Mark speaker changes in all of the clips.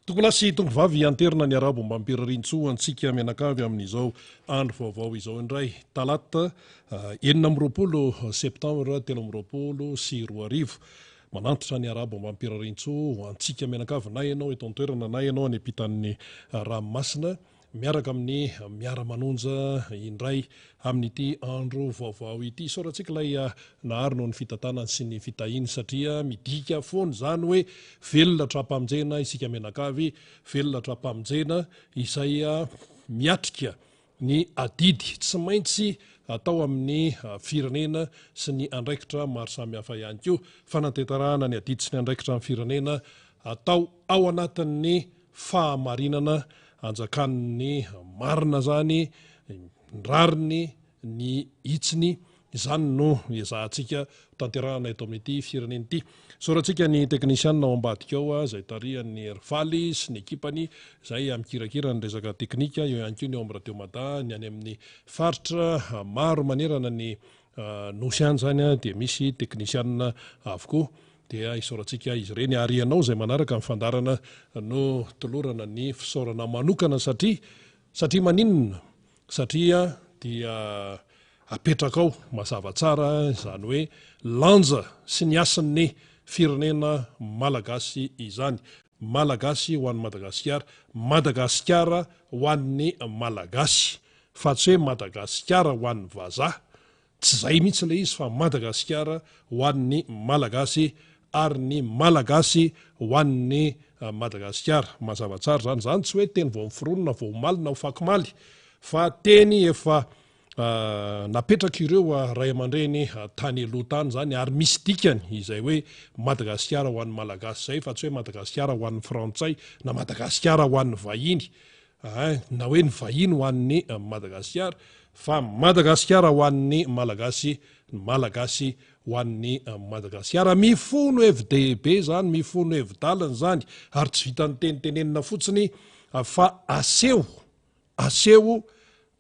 Speaker 1: Tompolahy sy tompovavy anterina ny arabo mba mipirarintsoa antsika mianakavy amin'izao andro vaovao izao indray talata 26 septambra 2023. Manantitra ny arabo mba mipirarintsoa ho antsika mianakavy na ianao eto an-toerana na ianao any ampitan'ny ranomasina. Miaraka amin'ny Miara-manonja indray amin'ity andro vaovao ity. Isaorantsika ilay Nahary noho ny fitantanany sy ny fitahiany satria midika foana izany hoe velona hatrampamonjena isika mianakavy, velona hatrampamonjena izay miatrika ny adidy tsy maintsy atao amin'ny firenena sy ny andraikitra maro samihafa ihany koa. Fanatanterahana ny adidy sy ny andraikitra amin'ny firenena atao ao anatin'ny fahamarinana anjakan'ny marina zany, ny rariny, ny hitsiny, izany no ezahantsika tanterahana eto amin'ity firenena ity. Isaorantsika ny teknisianina ao ambadika ao izay tarihan'i Herifaly sy ny ekipany izay mikirakira ny resaka teknika, eo ihany koa ny ao amin'ny Radio Mada, ny any amin'ny faritra maro manerana ny Nosy any izany dia misy teknisianina avokoa. Dia isaorantsika izy ireny ary ianao izay manaraka ny fandaharana no tolorana ny fisaorana manokana satria satria maninona? Satria dia apetrakao mazava tsara izany hoe lanja sy ny hasin'ny firenena malagasy izany. Malagasy ho an'i Madagasikara, Madagasikara ho an'ny Malagasy fa tsy hoe Madagasikara ho an'ny vazaha. Tsy izay mihitsy ilay izy fa Madagasikara ho an'ny Malagasy ary ny Malagasy ho an'ny Madagasikara. Mazava tsara izany. Izany tsy hoe teny vao noforonina vao omaly na ofakomaly fa teny efa napetrak'ireo ray aman-dreny tany aloha tany izany ary misy dikany izay hoe Madagasikara ho an'ny Malagasy izay fa tsy hoe Madagasikara ho an'ny Frantsay na Madagasikara ho an'ny vahiny. Ein, na hoe ny vahiny ho an'ny Madagasikara, fa Madagasikara ho an'ny Malagasy, ny Malagasy ho an'ny Madagasikara. Mifono hevi-dehibe izany, mifono hevi-dalina izany, ary tsy vitan'ny tenitenenina fotsiny fa aseho, aseho,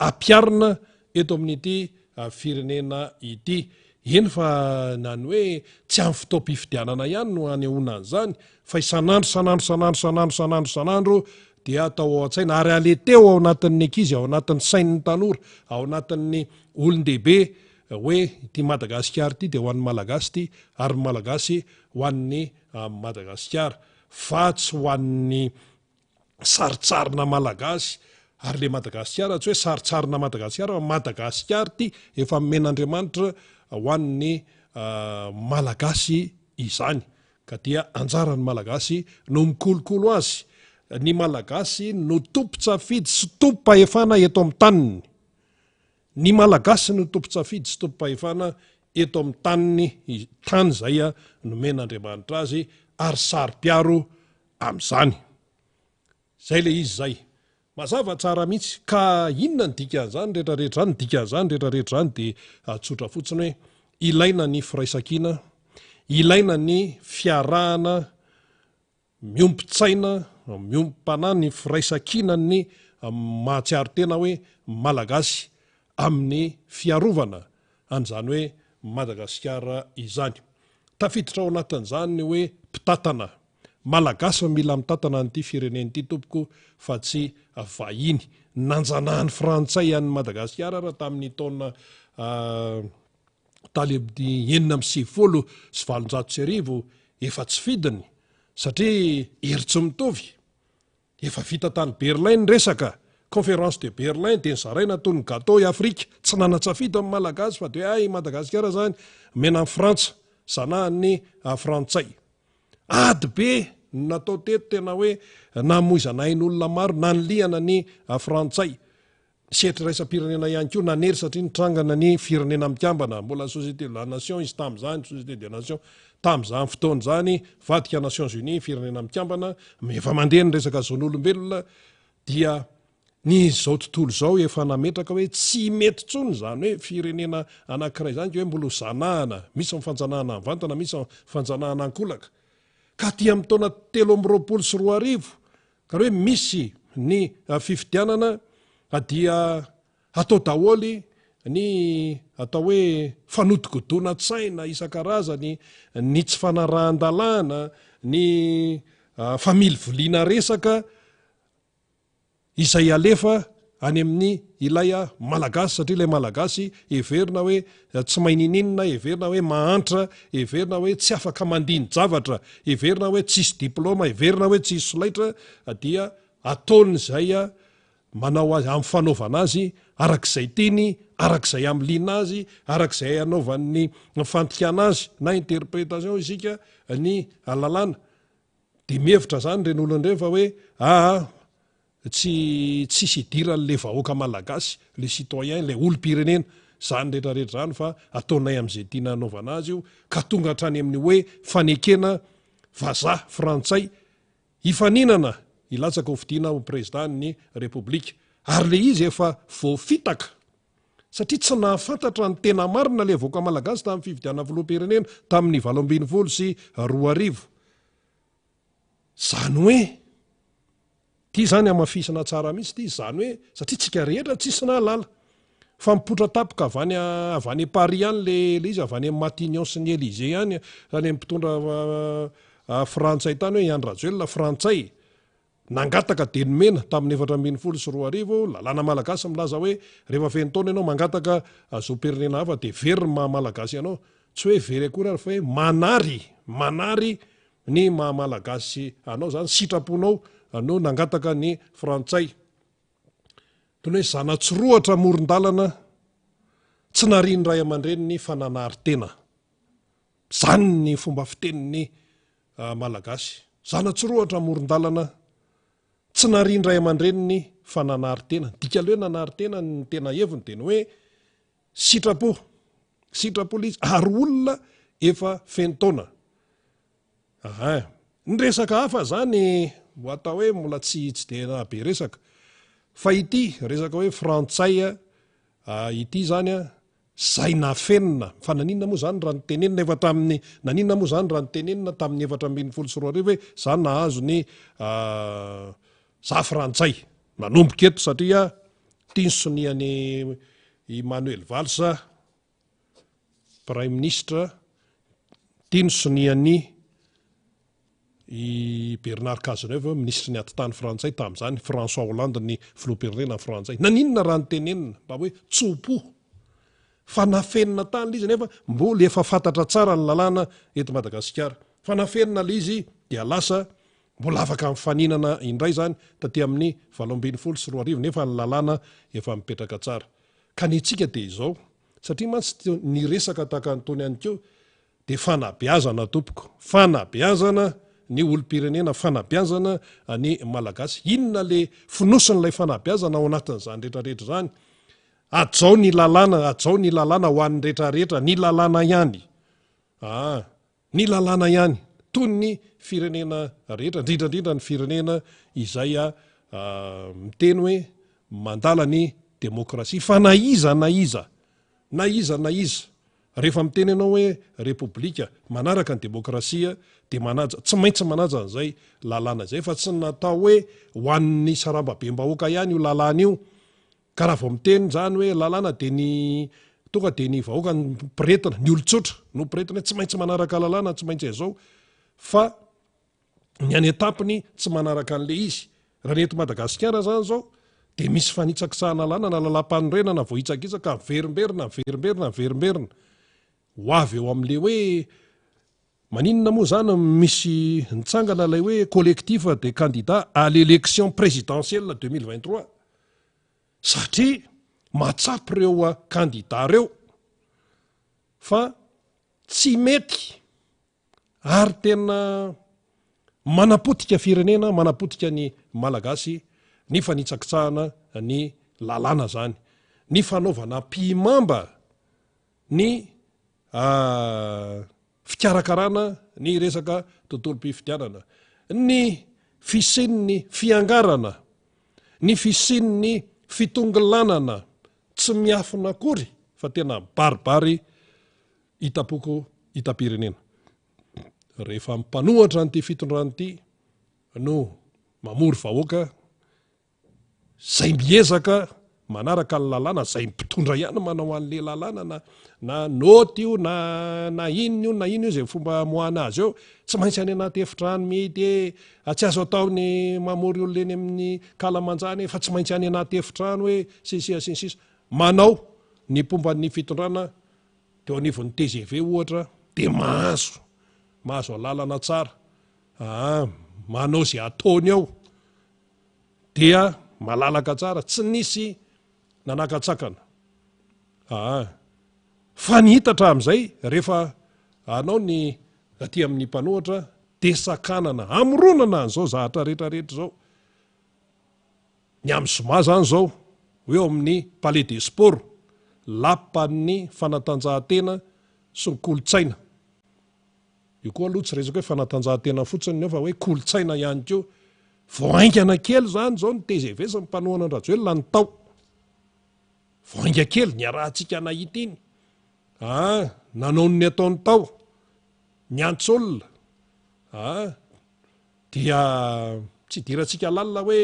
Speaker 1: ampiharina eto amin'ity firenena ity. Eny fa na ny hoe tsy amin'ny fotoam-pifidianana ihany no anehoana an'izany fa isan'andro isan'andro isan'andro isan'andro isan'andro isan'andro dia atao ao an-tsaina ary aleteo ao anatin'ny ankizy, ao anatin'ny sain'ny tanora, ao anatin'ny olon-dehibe hoe ity Madagasikara ity dia ho an'ny Malagasy ity ary ny Malagasy ho an'ny Madagasikara fa tsy ho an'ny saritsarina malagasy ary le Madagasikara tsy hoe saritsarina Madagasikara fa Madagasikara ity efa nomen'Andriamanitra ho an'ny malagasy izany ka dia anjaran'ny malagasy no mikolokolo azy, ny malagasy no tompon-tsafidy sy tompom-pahefana eto amin'ny taniny, ny malagasy no tompon-tsafidy sy tompom-pahefana eto amin'ny taniny, tany izay nomen'Andriamanitra azy ary saro-piaro amin'izany. Izay ilay izy izay. Mazava tsara mihitsy. Ka inona ny dikan'izany rehetra rehetra izany? Ny dikan'izany rehetra rehetra izany dia tsotra fotsiny hoe ilaina ny firaisankina, ilaina ny fiarahana miombon-tsaina, miombom-panahy, ny firaisankinan'ny mahatsiaro tena hoe Malagasy amin'ny fiarovana an'izany hoe Madagasikara izany. Tafiditra ao anatin'izany ny hoe mpitantana. Malagasy no mila mitantana an'ity firenena ity tompoko fa tsy vahiny. Nanjanahan'ny frantsay an'i Madagasikara ara tamin'ny taona tany amin'ny 1896 efa tsy fidiny satria hery tsy mitovy. Efa vita tany Berlin ny resaka, Conférence de Berlin, dia nozaraina toy ny gâteau i Afrika. Tsy nanan-tsafidy ny Malagasy fa dia hoe hay i Madagasikara izany omena an'i Frantsa, zanahan'ny Frantsay. Ady be no natao teto tena hoe namoizana ain'olona maro, nanilihana ny Frantsay. Ny sehatra iraisam-pirenena ihany koa nanery satria nitrangana ny Firenena Mikambana, mbola Société de la Nation izy tamin'izany, Société des Nations, tamin'izany fotoana izany, nivadika Nations Unies, Firenena Mikambana, efa mandeha ny resaka zon'olombelona, dia ny izao tontolo izao efa nametraka hoe tsy mety intsony izany hoe firenena anankiray izany ka hoe mbola ho zanahana, misy ny fanjanahana mivantana, misy ny fanjanahana ankolaka. Ka aty amin'ny taona 2023, Ka raha hoe misy ny fifidianana dia atao daholo ny atao hoe fanodikodonan-tsaina isan-karazany, ny tsy fanarahan-dalàna, ny familiviliana resaka izay alefa any amin'ny ilay Malagasy satria ilay Malagasy heverina hoe tsy mahay ninininona, heverina hoe mahantra, heverina hoe tsy afaka mandini-javatra, heverina hoe tsisy diplaoma, heverina hoe tsisy solaitra dia ataony izay manao azy amin'ny fanaovana azy araka izay tiany, araka izay hamiliana azy, araka izay hanaovan'ny fandikana azy na interpretation isika ny lalàna. Dia mihevitra izany ireny olona ireny fa hoe aa tsy tsisy idiran'ilay vahoaka malagasy, le citoyen, ilay olom-pirenena izany rehetra rehetra izany fa ataonay amin'izay tiana hanaovana azy io ka tonga hatrany amin'ny hoe fanekena vazaha frantsay hifaninana hilatsaka ho fidiana ho prezida ny repoblika ary le izy efa voafitaka satria tsy nahafantatra ny tena marina ilay vahoaka malagasy tamin'ny fifidianana filoham-pirenena tamin'ny 2018. Izany hoe, ity izany hamafisina tsara mihitsy ity, izany hoe satria tsika rehetra tsisy nahalala fa mipoitra tampoka avy any avy any Paris any le le izy, avy any amin'ny Matignon sy ny Elysée any, any amin'ny mpitondra frantsay tany hoe i Andry Rajoelina frantsay. Nangataka dia nomena tamin'ny 2014, lalàna malagasy milaza hoe rehefa feno taona ianao mangataka zom-pirenena hafa dia very ny maha malagasy anao. Tsy hoe very akory ary fa hoe manary, manary ny maha malagasy anao izany, sitraponao no nangataka ny frantsay. Toy ny hoe zana-tsirohatra amoron-dalana tsy narian'ny ray aman-dreniny fa nanary tena. Izany ny fomba fitenin'ny Malagasy. Zana-tsirohatra amoron-dalana, tsy narian-dray aman-dreniny fa nanary tena. Ny dikan'ilay hoe nanary tena, ny tena heviny dia ny hoe sitrapo. Sitrapo ilay izy ary olona efa feno taona. Ahin. Ny resaka hafa izany mbo atao hoe mbola tsy tsy dia nahabe resaka. Fa ity resaka hoe frantsay ity izany an, Zay nafenina. Fa naninona moa zany raha notenenina efa tamin'ny, naninona moa zany raha notenenina tamin'ny 2014 hoe za nahazo ny za frantsay. Nanomboka eto satria ity ny sonian'i i Manuel Valls, Praiminisitra, ity ny sonian'i I Bernard Cazeneuve, minisitry ny atitany frantsay tamin'izany, François Hollande ny filoham-pirenena frantsay. Naninona raha notenenina mba hoe tso-po fa nafenina tany ilay izy nefa mbola efa fantatra tsara ny lalàna eto Madagasikara. Fa nafenina ilay izy dia lasa mbola afaka mifaninana indray izany taty amin'ny 2018 nefa ny lalàna efa mipetraka tsara. Ka ny antsika dia izao, satria mantsy ny resaka tahaka an'itony ihany koa Dia fanabeazana tompoko, fanabeazana ny olom-pirenena, fanabeazana ny Malagasy. Inona le fonosin'ilay fanabeazana ao anatin'izany rehetra rehetra izany? Hajao ny lalàna, hajao ny lalàna ho an'ny rehetra rehetra, ny lalàna ihany. Ah, ny lalàna ihany, toy ny firenena rehetra, indrindra indrindra ny firenena izay miteny hoe mandala ny demokrasia. Fa na iza na iza, na iza na iza, Rehefa miteny ianao hoe repoblika manaraka ny demokrasia dia manaja, tsy maintsy manaja an'izay lalàna izay fa tsy natao hoe ho an'ny sarambabem-bahoaka ihany io lalàna io. Ka raha vao miteny izany hoe lalàna dia ny tonga dia ny vahoaka no mpiretina, ny olon-tsotra no mpiretina hoe tsy maintsy manaraka lalàna, tsy maintsy izao fa ny any an-tampony tsy manaraka an'ilay izy. Raha ny eto Madagasikara izany izao dia misy fanitsakitsahana lalàna na lalàmpanorenana voahitsakitsaka miverimberina, miverimberina, miverimberina. Ho avy eo amin'ilay hoe maninona moa izany misy nitsangana ilay hoe collectif des candidats à l'élection présidentielle 2023 satria mahatsapa ireo candidats ireo fa tsy mety Ary tena manapotika firenena, manapotika ny Malagasy ny fanitsakitsahana ny lalàna zany, ny fanaovana ampihimamba ny fikarakarana ny resaka tontolom-pifidianana, ny fisian'ny fiangarana, ny fisian'ny fitongilanana tsy miafina akory fa tena mibaribary Hitam-poko, hitam-pirenena. Rehefa mpanohatra an'ity fitondrana ity no mamory vahoaka izay miezaka manaraka ny lalàna, izay mpitondra ihany manao an'le lalàna na na note io na na inona io na inona io izay fomba amoahana azy eo, tsy maintsy any anaty efitrano mihidy e, tsy azo atao ny mamory olona eny amin'ny kalamanjana e, fa tsy maintsy any anaty efitrano e, sy ny sisa sy ny sisa. Manao ny mpomba ny fitondrana teo anivon'ny tgv ohatra dia mahazo, mahazo alalana tsara, aa manao izay ataony eo dia malalaka tsara, tsy nisy nanakatsakana. Aa fa ny hita hatramin'izay rehefa anao ny aty amin'ny mpanohatra dia sakanana, hamoronana an'izao zahatra rehetra rehetra izao. Ny amin'ny zoma izany izao ho eo amin'ny Palais des Sports, lapan'ny fanatanjahantena sy ny kolontsaina. Io koa aloha tsy resaka hoe fanatanjahantena fotsiny ny eo fa hoe kolontsaina ihany koa. Vao haingana kely izany izao ny tgv sy ny mpanohana an-dRajoelina no tao. Vao hainga kely, niarahantsika nahita iny. Ah, nanao ny ataony tao. Niantso olona. Ah, Dia tsy idirantsika lalina hoe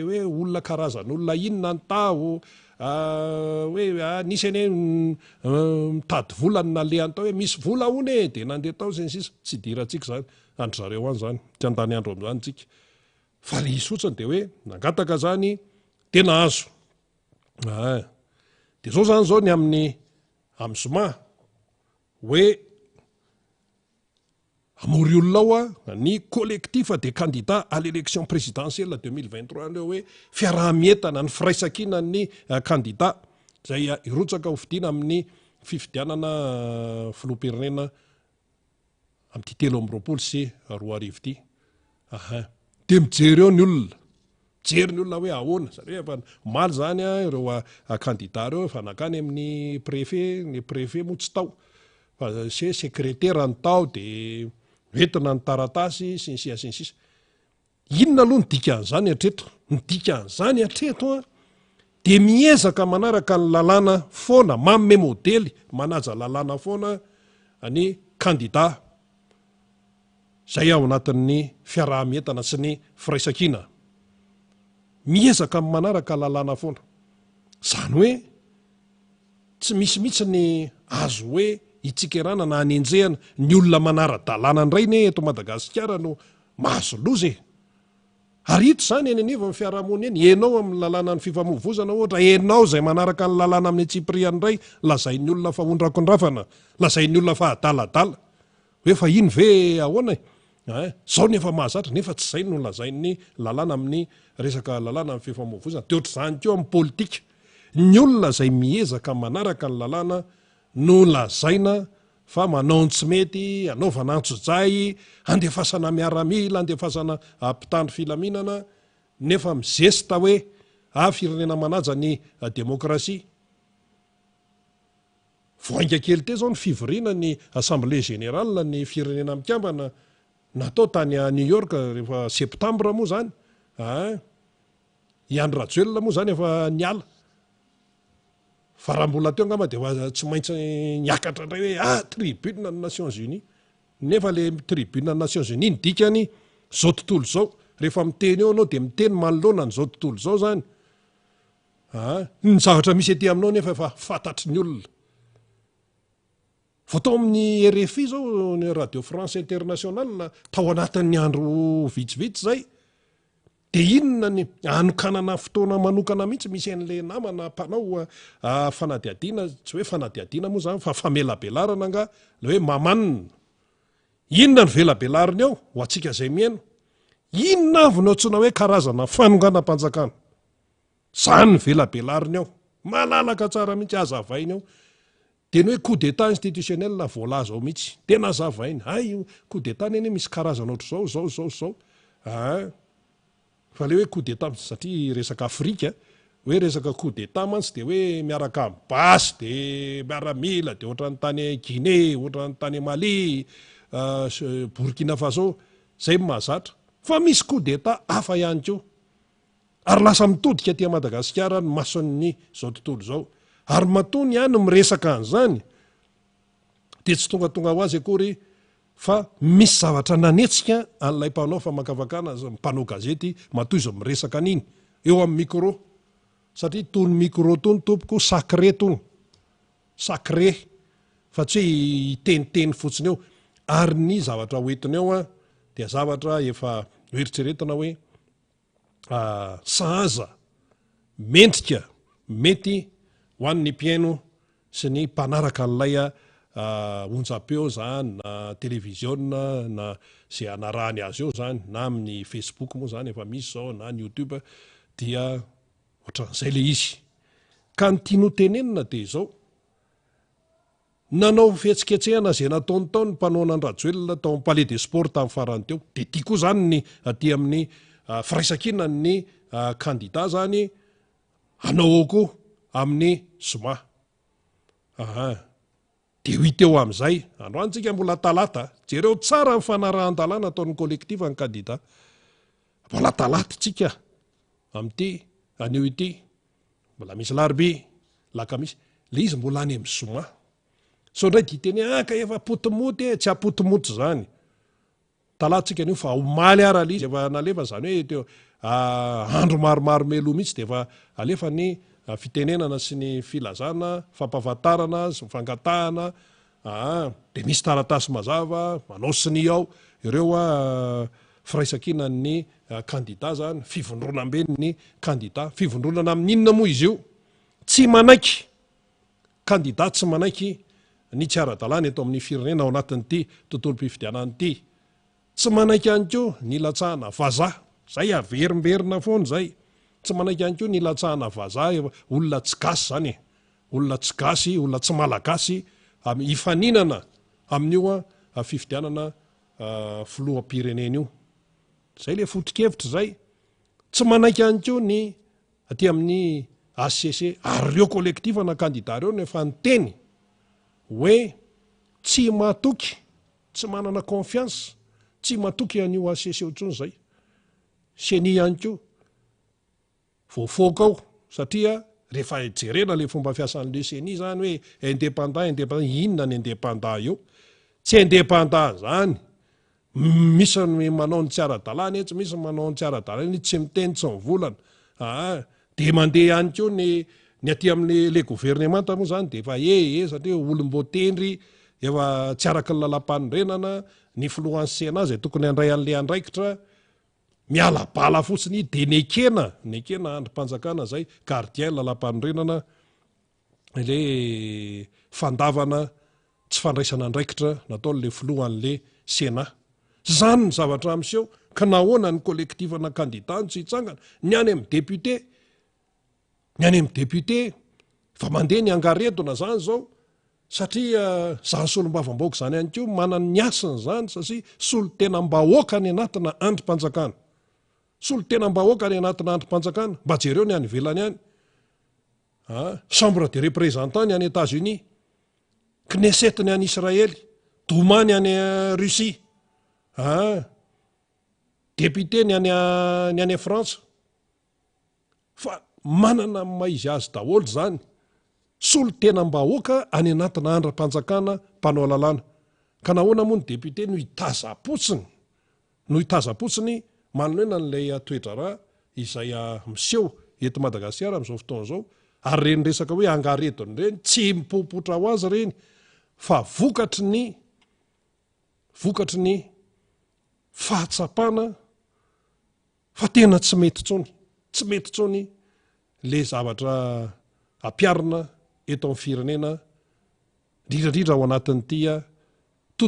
Speaker 1: hoe olona karazan'olona inona ny tao, hoe nisy anie mitady vola no nalehany tao hoe misy vola hono e, dia nandeha tao sy ny sisa, tsy idirantsika izany, an-dry zareo any izany, tsy handany andro amin'izany isika. Fa ilay izy fotsiny dia hoe nangataka izany dia nahazo. Aa. Dia izao izany izao ny amin'ny amin'ny zoma hoe Hamory olona ao ny Collectif des candidats à l'élection présidentielle 2023 ireo hoe fiaraha-mientana ny firaisankinan'ny kandida izay hirotsaka ho fidiana amin'ny fifidianana filoham-pirenena amin'ity 2023 ity. Aha. Dia mijery eo ny olona. Mijery ny olona hoe ahoana. Izany hoe efa omaly izany ireo kandida ireo efa nankany amin'ny préfet, ny préfet moa tsy tao. Fa se sekretera no tao de noentina ny taratasy sy ny sisa sy ny sisa. Inona aloha ny dikan'izany hatreto? Ny dikan'izany hatreto an, dia miezaka manaraka ny lalàna foana, manome modely, manaja lalàna foana ny kandida izay ao anatin'ny fiaraha-mientana sy ny firaisankina. Miezaka manaraka lalàna foana. Izany hoe Tsy misy mihitsy ny azo hoe hitsikerana na hanenjehana ny olona manara-dalàna indray anie eto Madagasikara no mahazo loza e! Ary hita izany eny anivon'ny fiarahamonina eny, enao amin'ny lalànan'ny fifamoivozana ohatra, enao izay manaraka ny lalàna amin'ny antsipiriany indray lazain'ny olona fa ondrakondrafana, lazain'ny olona fa adaladala. Hoe fa iny ve ahoana e? Ein, zao ny efa mahazatra nefa tsy izay no lazain'ny lalàna amin'ny resaka lalàna amin'ny fifamoivozana. Dia ohatr'izany koa amin'ny politika. Ny olona izay miezaka manaraka ny lalàna no lazaina fa manao ny tsy mety, anaovana antsojay, andefasana miaramila, andefasana mpitandro filaminana, nefa mizesta hoe ah firenena manaja ny demokrasia. Vao hainga kely teo izao ny fivoriana ny Assemblée Générale ny Firenena Mikambana natao tany New York rehefa septambra moa izany a! I Andry Rajoelina moa izany efa niala fa raha mbola teo angamba dia efa tsy maintsy niakatra indray hoe ah tribune ny Nations Unies nefa le tribune ny Nations Unies ny dikany izao tontolo izao rehefa miteny eo ianao dia miteny manoloana an'izao tontolo izao izany Aa! Ny zavatra misy ety aminao nefa efa fantatry ny olona. Vao tao amin'ny rfi izao, ny Radio France Internationale, tao anatin'ny andro vitsivitsy izay, dia inona ny anokanana fotoana manokana mihitsy misy an'ilay namana mpanao fanadihadiana, tsy hoe fanadihadiana moa izany fa famelabelarana angaha, ilay hoe Maman. Inona no velabelariny ao ho antsika izay mihaino? Inona avy no antsoina hoe karazana fanonganam-panjakana? Zany ny velabelariny ao. Malalaka tsara mihitsy, hazavainy ao. Dia ny hoe coup d'Etat institutionnel voalaza ao mihitsy. Tena hazavainy. Hay io coup d'Etat anie misy karazana ohatr'izao, izao, izao, izao. Aa. Fa ilay hoe coup d'Etat, satria resaka Afrika, hoe resaka coup d'Etat mantsy dia hoe miaraka amin'ny basy, dia miaramila, dia ohatran'ny tany Guinée, ohatran'ny tany Mali, Burkina Faso. Izay no mahazatra. Fa misy coup d'Etat hafa ihany koa. Ary lasa mitodika aty Madagasikara ny mason'ny izao tontolo izao. Ary matoa ny any miresaka an'izany dia tsy tongatonga ho azy akory fa misy zavatra nanetsika an'ilay mpanao famakafakana, mpanao gazety matoa izy miresaka an'iny eo amin'ny micro. Satria tony micro tony tompoko sacré tony. Sacré. Fa tsy hoe hiteniteny fotsiny eo. Ary ny zavatra hoentiny eo an, dia zavatra efa noeritreretina hoe sahaza, mendrika, mety ho an'ny mpihaino sy ny mpanaraka an'ilay onjam-peo izany na televiziona na izay anarahany azy eo izany na amin'ny facebook moa izany efa misy izao na ny youtube dia ohatran'izay ilay izy. Ka ny tiany ho tenenina dia izao, nanao fihetsiketsehana izay nataony tao ny mpanohana an-dRajoelina tao amin'ny Palais des Sports tamin'ny farany teo. Dia ity koa izany ny aty amin'ny firaisankinan'ny kandida izany hanao ao koa amin'ny zoma. Aha. Dia ho hita eo amin'izay. Androany tsika mbola talata. Jereo tsara ny fanarahan-dalàna ataon'ny collectif ny kandida. Mbola talata tsika amin'ity anio ity. Mbola misy larobia, lakamisy. Le izy mbola any amin'ny zoma. Sao indray dia hiteny hoe ah ka efa potimoty e, tsy apotimoty izany. Talata tsika anio fa omaly ara le izy efa nalefa zany hoe teo andro maromaro mialoha mihitsy dia efa alefa ny fitenenana sy ny filazana, fampahafantarana sy ny fangatahana aa dia misy taratasy mazava manao sonia ao ireo firaisankinan'ny kandida zany, fivondronamben'ny kandida. Fivondronana amin'inona moa izy io? Tsy manaiky Kandida tsy manaiky ny tsy ara-dalàna eto amin'ny firenena ao anatin'ity tontolom-pifidianana ity. Tsy manaiky ihany koa ny hilatsahana vazaha. Izay averimberina foana izay. Tsy manaiky ihany koa ny hilatsahana vazaha, olona tsy gasy izany e. Olona tsy gasy, olona tsy malagasy hifaninana amin'io fifidianana filoham-pirenena io. Izay ilay foto-kevitra izay. Tsy manaiky ihany koa ny aty amin'ny HCC ary ireo collectif na candidat ireo no efa niteny hoe tsy matoky, tsy manana confiance, tsy matoky an'io HCC io intsony izay. Ceni ihany koa voafoaka ao satria rehefa jerena ilay fomba fiasan'ilay Ceni izany hoe indépendant, indépendant, inona ny indépendant eo? Tsy indépendant izany. Misy ny manao ny tsy ara-dalàna etsy, misy ny manao ny tsy ara-dalàna etsy, tsy miteny, tsy mivolana. Aa, dia mandeha ihany koa ny ny aty amin'ny le governemanta moa izany dia efa e e satria olom-boatendry efa tsy araka ny lalàmpanorenana, ny filohan'ny Sénat izay tokony handray an'ilay andraikitra, miala bala fotsiny dia nekena, nekena andrim-panjakana izay gardien lalàmpanorenana. ilay fandavana tsy fandraisana andraikitra nataon'ilay filohan'ilay Sénat. Izany ny zavatra miseho, ka nahoana ny collectif-na candidat no tsy hitsangana? Ny any amin'ny député, ny any amin'ny député, efa mandeha ny angaredona izany izao, satria izany solombavambahoaka izany ihany koa manana ny hasiny izany, satria solontenam-bahoaka any anatina andrim-panjakana. Solontenam-bahoaka any anatina andrim-panjakana, mba jereo ny any ivelany any. A, chambre des représentants ny any Etats-Unis, Knesset ny any Israely, Douma ny any Russie, a, député ny any ny any Frantsa. Fa manana ny maha izy azy daholo izany. Solontenam-bahoaka any anatina andrim-panjakana mpanao lalàna. Ka nahoana moa ny député no hitazam-potsiny? No hitazam-potsiny manoloana an'ilay toe-draharaha izay miseho eto Madagasikara amin'izao fotoana izao, ary ireny resaka hoe angaredona ireny tsy mipoipoitra ho azy ireny fa vokatry ny vokatry ny fahatsapana fa tena tsy mety intsony, tsy mety intsony le zavatra ampiharina eto amin'ny firenena, indrindra indrindra ao anatin'ity.